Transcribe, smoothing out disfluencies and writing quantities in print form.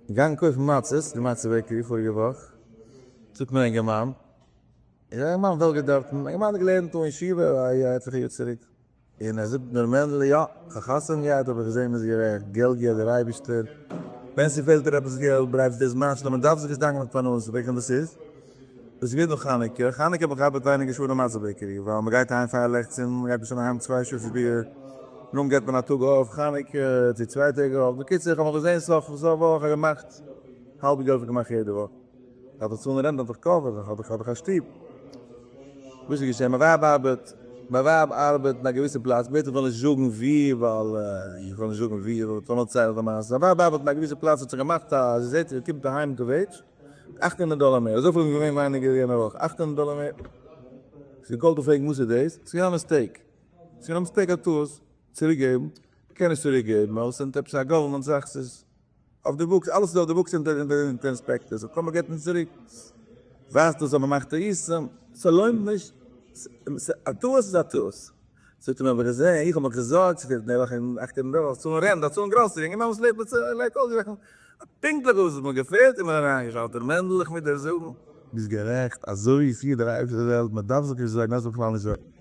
געגאנגען קויפן מצות, די מצה bakery פאריגע וואך, זאגט מיר א אינגערמאן, איז א אינגערמאן וועלט געדארפן, א אינגערמאן האט געלערנט דא אין ישיבה א עטליכע יאר צוריק, און ער זאגט מיר מענדל יא, כ'האב חתונה געהאט האב איך געזען מ'איז גערעכט, געלט געבט דער אייבערשטער, ווען ס'פעלט דיר עפעס געלט בלייבסט דאס משלים, מ'דארף זיך נישט דאנקען אויף פרנסה, וועגן וואס איז? דאס ווערט נאך חנוכה, חנוכה האב איך געארבעט ווייניגער שעה אין די מצה bakery, ווייל מ'גייט אהיים פאר לעכט צינדן, מ'גייט שוין אהיים צוויי שעה שפעטער, נאכדעם געבט מען א טאג off חנוכה, צו צוויי טעג off, בקיצור איך האב מיך געזען סוף סוף וואך, איך האב געמאכט האלב געלט האב איך געמאכט יעדע וואך, איך דארף דאך צאלן rent, דארף איך cover ן, איך האב דאך א שטוב. וואס איז געשען? מיין ווייב ארבעט, מיין ווייב ארבעט אין א געוויסע פלאץ, בעט איך זאל נישט זאגן וואו, ווייל איך זאל נישט זאגן וואו, איך זאל נאר ציילן די מעשה, מיין ווייב ארבעט אין א געוויסע פלאץ האט זיך געמאכט א, זי זעט זי קומט אהיים מיט די וועידזש, 800 דאלער מער, אזויפיל איז געווען ווייניגער יענע וואך, 800 דאלער מער, זי האט געקאלט און פרעגן וואס איז דאס, ס'איז געווען א mistake, ס'איז געווען א mistake א טעות, צוריק געבן, מ'קען נישט צוריק געבן ווייל עס איז עפעס א government זאך, ס'איז אויף די books, אלעס איז אויף די books אונטער inspectors, so קוים מ'געט נישט צוריק, ווייזט דאס אז מ'מאכט טעותים, ס'לוינט נישט, א טעות איז א טעות. זאגט ער מיר, האב איך געזען, איך האב מיך געזארגט, ס'פעלט נעבעך אין 800 דאלער, צאלן rent, דארף צאלן גראסערי, אינגערמאן וואס לעבט מיט לייט אויסגערעכנט, פונקטליך וואס עס האט מיר געפעלט און מיר אריינגעשאלטערט, מענדל איך מוז דיר זאגן. ביסט גערעכט, אזוי פירט דער אייבערשטער די וועלט, מען דארף זיך נישט זארגן, דארף זיך בכלל נישט זארגן.